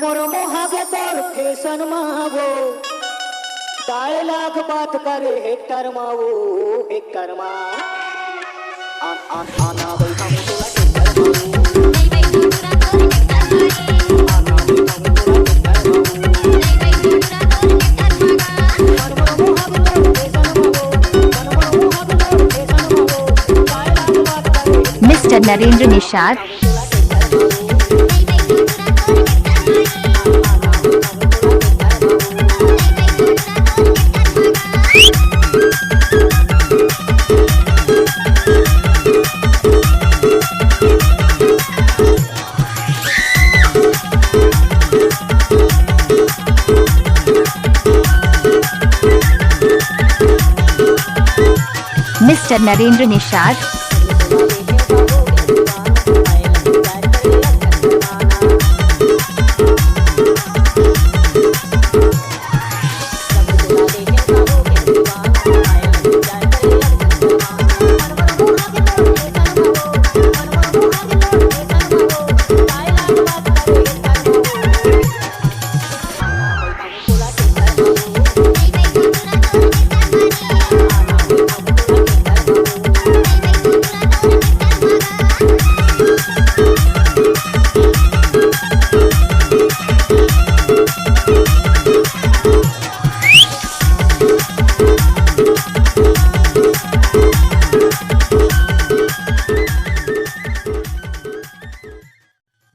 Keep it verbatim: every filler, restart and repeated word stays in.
मोर मोहा के तोर फैशन मा वो, डायलॉग बात करे हेक्टर मा वो, हेक्टर मा। आ, आ, आना भाई हम तोला हेक्टर मा वो। Mister Narendra Nishad. Mister Narendra Nishad.